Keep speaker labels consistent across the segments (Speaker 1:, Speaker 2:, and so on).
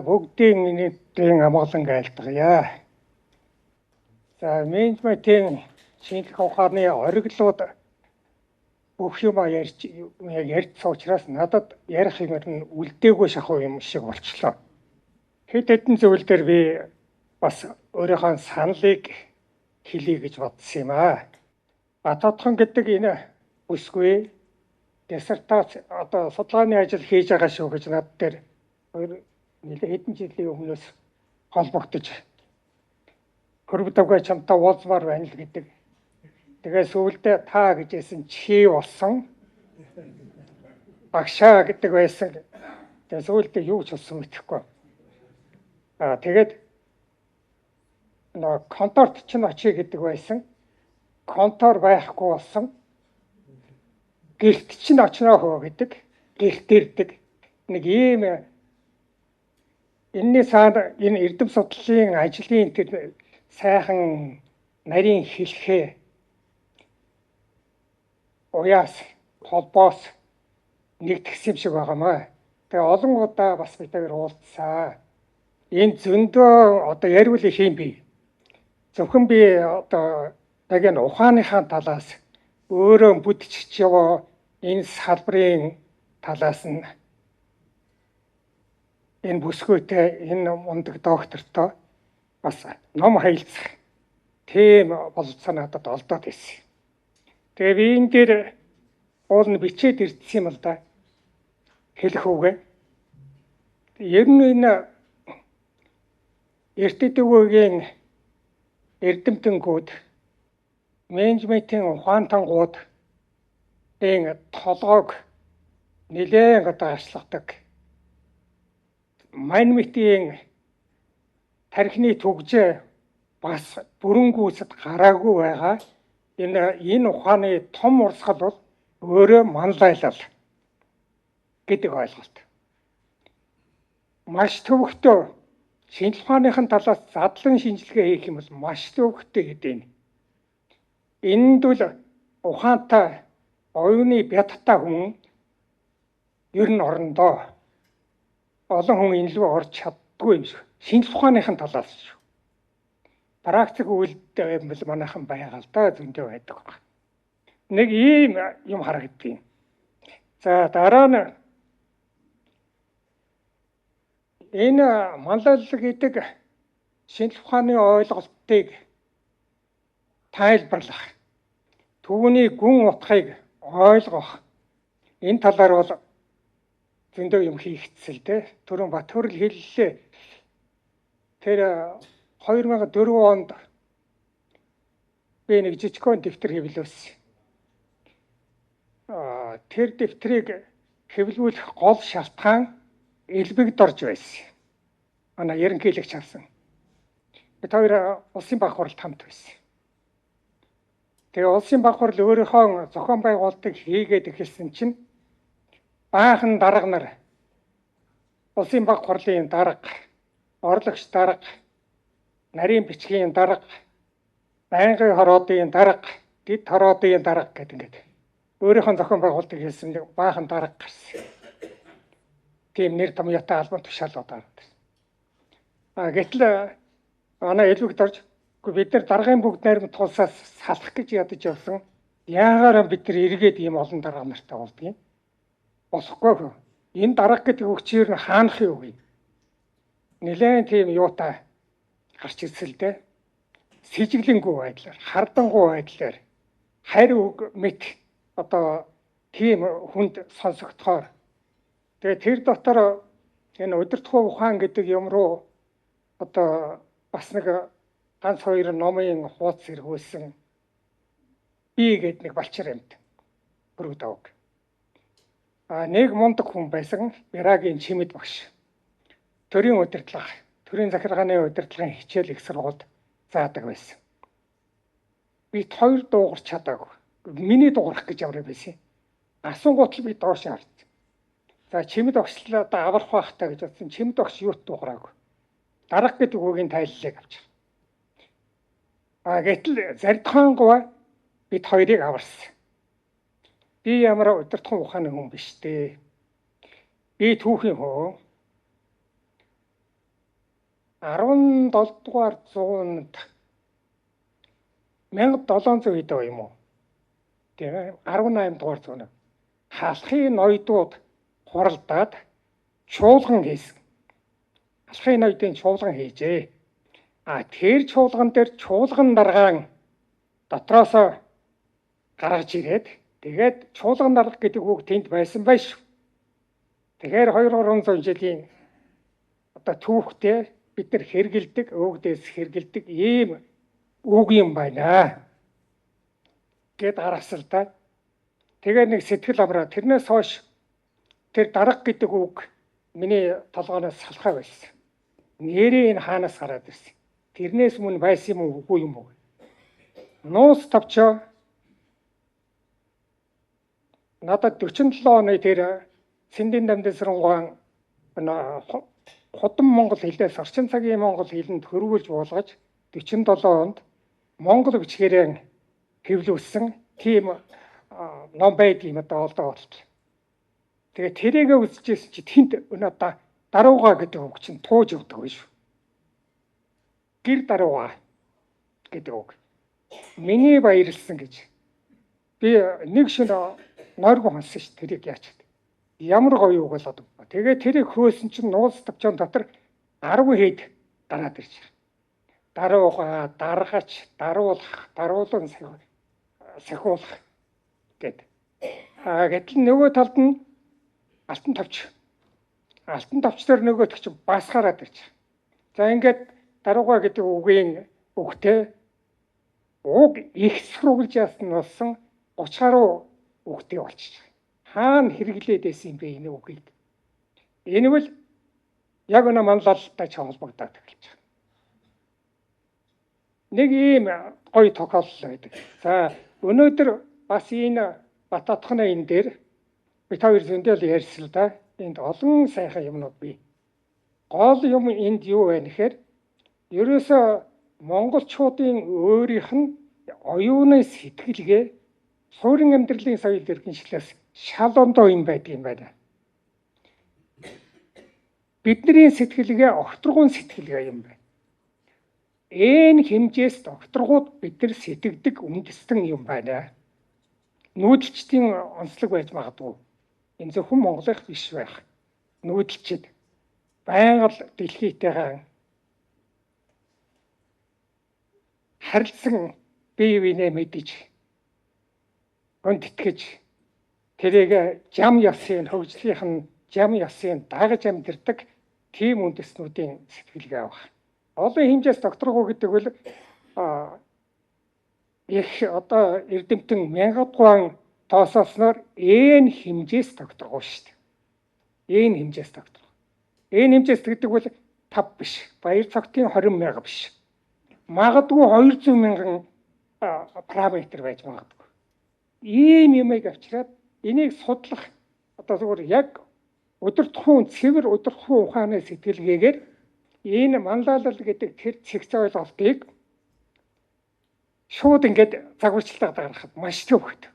Speaker 1: бүгдийн нийтийн амгалан айлтгая. За менежментийн шинжлэх ухааны ориглууд бүх юм ярьж учраас надад ярих юм нь үлдээгүй шахуу юм шиг болчлоо. Хэд хэдэн зүйл дээр би бас өөрийнхөө саналыг хэлье гэж бодсон юм аа. Батотхон гэдэг энэ бүсгүй диссертац одоо судалгааны ажил хийж байгаа шүү гэж над дээр нэлээ хэдэн жилийн өмнөөс холбогдож хөрвдөгөө чамтай уулзмаар байна л гэдэг. Тэгээ сүүлдээ та гэжсэн чи болсон. Багшаа гэдэг байсан. Тэгээ сүүлдээ юу ч болсон мэдэхгүй. Аа тэгээд нөгөө конторт чинь очие гэдэг байсан. Контор байхгүй болсон. Гэрт чинь очно хөө гэдэг. Гэрт ирдэг. Нэг ийм энэний цаана энэ эрдэм судлалын ажлын тэр сайхан нарийн хэлхээ уяас холбоос нэгтгэсэн юм шиг байгаамаа. Тэгээ олон удаа бас бид хоёр уулзсан. Энэ зөндөө одоо яриул их юм би. Зөвхөн би одоо яг энэ ухааныхаа талаас өөрөө бүтчихэж яваа энэ салбарын талаас нь энэ бүсгүйтэй энэ мундаг доктортой бас ном хаилцах тийм бололцоо надад олдоод байсан. Тэгээ би энэ дээр уул нь бичээд ирдсэн юм л да. Хэлэх үгээ. Ер нь энэ эрдэдүүгийн эрдэмтэнгүүд менежментийн ухаантангууд энэ толгойг нэлээн одоо ашигладаг. Манмитийн тархины түгжээ бас бүрэн гүйцэд гараагүй байгаа. Энэ ухааны том урсгал бол өөрөө манлайлал гэдэг ойлголт. Маш төвөгтэй шинжлэх ухааныхын талаас задлан шинжилгээ хийх юм бол маш төвөгтэй гэдэг нь. Энд бол ухаантай оюуны бяттай хүн ер нь орондоо олон хүн энэ рүү орж чаддгүй юм шиг. Шинжлэх ухааныхын талаас шүү. Практик үйлдэл юм бол манайхан байгаа л да зөндөө байдаг баг. Нэг ийм юм харагддаг. За дараа нь энэ манлайлал гэдэг шинжлэх ухааны ойлголтыг тайлбарлах, түүний гүн утгыг ойлгох энэ талаар бол зөндөө юм хийгдсэн л дээ. Түрүүн Батхөрл хэллээ. Тэр 2004 онд би нэг жижигхэн дэвтэр хэвлүүлсэн. Тэр дэвтрийг хэвлүүлэх гол шалтгаан элбэг дорж байсан. Манай ерөнхийлөгч авсан. Бид хоёр улсын баг хуралд хамт байсан. Тэгээ улсын баг хурал өөрийнхөө зохион байгуулалтыг хийгээд эхэлсэн чинь баахан дарга нар улсын баг хурлын дарга, орлогч дарга, нарийн бичгийн дарга, байнгын хороодын дарга, дэд хороодын дарга гэдэг ингээд өөрийнхөө зохион байгуулалтыг хийсэн нэг баахан дарга гарсан. Тийм нэр томьёотой албан тушаалууд гараад ирсэн. Гэтэл манай элбэг дорж бид нар даргын бүгд найрамд тулсаас салах гэж ядаж явсан. Яагаараа бид нар эргээд ийм олон дарга нартай болдгийг болохгүй. Энэ дарга гэдэг үг чинь ер нь хаанах юу вэ? Нэлээд тийм юутай гарч ирсэн л дээ. Сэжиглэнгүй байдлаар, хардангуй байдлаар харь үг мэт одоо тийм хүнд сонсогдохоор. Тэгээ тэр дотор энэ удирдах ухаан гэдэг юм руу одоо бас нэг ганц хоёр номын хууц эргүүлсэн би гээд нэг балчир амьд хөрөг давг. Нэг мундаг хүн байсан Бирагийн чимэд багш. Төрийн удирдлага, төрийн захиргааны удирдлагын хичээл их сургуульд заадаг байсан. Бид хоёр дуугарч чадаагүй. Миний дуугарах гэж ямар байсан. Асуугууд л би доош харсан. За чимэд багшлаа одоо аврах байх та гэж бодсон. Чимэд багш юут дуугараагүй. Дарга гэдэг үгийн тайллыг авч. Гэтэл зардхаангуй бид хоёрыг аварсан. Би ямар удирдах ухааны хүн биш дээ. Би түүхийн хүн. 17 дугаар зуунд 1700 хэд юм уу? Тийм 18 дугаар зуунд халахын ноёдууд хуралдаад чуулган хийсэн. Халахын ноёдын чуулган хийжээ. А тэр чуулган дээр чуулган даргаан дотроос гаргаж ирээд тэгээд чуулган дарга гэдэг үг тэнд байсан байж. Тэгэхээр 2-300 жилийн одоо түүхтэй бид нар хэрэгэлдэг, өвгдээс хэрэгэлдэг ийм үг юм байна гэд гаргасан л да. Тэгээ нэг сэтгэл амраа. Тэрнээс хойш тэр дарга гэдэг үг миний толгооноос салхаа байсан. Нэрээ энэ хаанаас гараад ирсэн? Тэрнээс мөн байсан юм уу, үгүй юм уу? Нууц товчоо надад 47 оны тэр Цэндийн дамдын худам монгол хэлээс орчин цагийн монгол хэлэнд хөрвүүлж буулгаж 47 онд монгол бичгээрээ хэвлүүлсэн тийм ном байдаг юм одоо олдоо болт. Тэгээ тэрийгэ үзчихсэн чи тэнд өнөө дарууга гэдэг үг чинь тууж явдаг биш. Гэр дарууга гэдэг үг. Миний баярлсан гэж. Би нэг шөнө нойргүй хонсон ш тэрийг яач. Ямар гоё үг болоод. Тэгээ тэрийг хөөсөн чинь нууц товчон дотор 10 хэд гараад ирж байгаа. Дарууга, даргач, даруулах, даруулан сахиулах гэд. А гэтэл нөгөө талд нь алтан товч. Алтан товч дээр нөгөөх чинь бас гараад ирж байгаа. За ингээд дарууга гэдэг үгийн үгтэй уг их сурвалжаас нь болсон 30 гаруй үгтэй болчихж байгаа. Хаана хэрэглээд байсан юм бэ энэ үгийг? Энэ бол яг өнөө манлайлалтай ч холбогдоод эхэлж байгаа. Нэг ийм гоё тохиолдол байдаг. За өнөөдөр бас энэ Бат-Отхоны энэ дээр бид хоёр зөндөл ярьсан л да. Энд олон сайхан юмнууд бий. Гол юм энд юу вэ гэхээр ерөөсөө монголчуудын өөрийнх нь оюуны сэтгэлгээ суурин амьдралын соёл иргэншлээс шал ондоо юм байдаг юм байна. Бидний сэтгэлгээ огторгуун сэтгэлгээ юм байна. Энэ хэмжээс огторгууд бид нар сэтгэдэг үндэстэн юм байна. Нүүдэлчдийн онцлог байж магадгүй. Энэ зөвхөн Монголынх биш байх. Нүүдэлчд байнга л дэлхийтэйгээ харилцсан бие биенээ мэдэж хүндэтгэж тэрийг жам ясын хөгжлийнх нь жам ясын дагаж амьдардаг тийм үндэстнүүдийн сэтгэлгээ авах. Олон хэмжээс докторгоо гэдэг бол их одоо эрдэмтэн мянгадгуан тооцоолсноор энэ хэмжээс докторгоо шүү дээ. Энэ хэмжээс докторгоо. Энэ хэмжээс гэдэг бол 5 биш. Баяр цогтын 20 мянга биш. Магадгүй 200 мянган параметр байж магадгүй. Ийм юмыг авчираад энийг судлах одоо зүгээр яг удирдахуун цэвэр удирдахуун ухааны сэтгэлгээгээр энэ манлайлал гэдэг тэр цэгц ойлголтыг шууд ингээд загварчлалаа гаргахад маш төвхөд.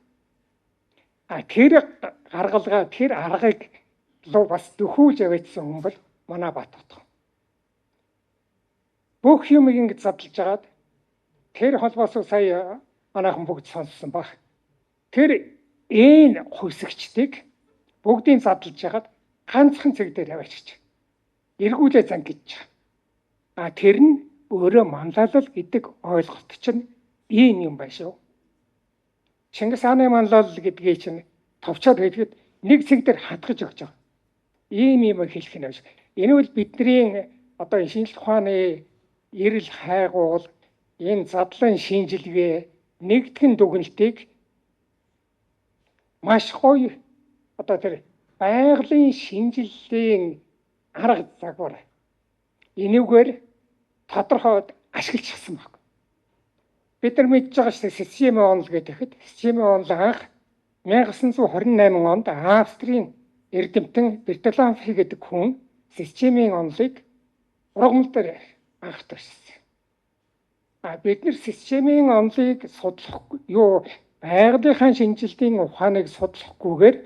Speaker 1: А тэр гаргалгаа тэр аргыг луу бас дөхүүлж аваачсан хүн бол манай Бат-Отхон. Бүх юмыг ингэж задлж агаад тэр холбоос сая манайхан бүгд сонссон баг. Тэр энэ хувьсагчдыг бүгдийг задлж хагаад ганцхан цэг дээр аваачиж эргүүлээ зангиж. А тэр нь өөрөө манлайлал гэдэг ойлголт чинь ийм юм байна шүү. Чингис хааны манлайлал гэдгийг чинь товчоод хэлэхэд нэг цэг дээр хатгаж өгч байгаа. Ийм юм хэлэх нь биш. Энэ бол бидний одоо шинжлэх ухааны эрэл хайгуул энэ задлан шинжилгээ нэгтгэн дүгнэлтийг маш гоё одоо тэр байгалийн шинжилгээний арга загвар энүүгээр тодорхой ашиглчихсан баг. Бид нар мэдж байгаа шүү дээ, системийн онол гэхэд системийн онол анх 1928 онд Австрийн эрдэмтэн Бертоланфи гэдэг хүн системийн онолыг ургамал дээр анх төрсөн. А бид нар системийн онолыг судлах юу байгалийнхаа шинжилтийн ухааныг судлахгүйгээр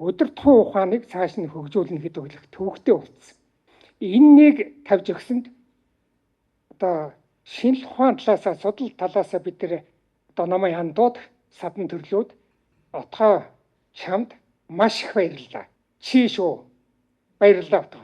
Speaker 1: удирдахуун ухааныг цааш нь хөгжүүлнэ гэдэг их төвөгтэй болсон. Энэнийг тавьж өгсөнд Одоо шинжлэх ухаан талаасаа, судлал талаасаа бид нэр одоо намайг андууд садан төрлүүд отгоо чамд маш их баярлалаа. Чи шүү. Баярлалаа отгоо.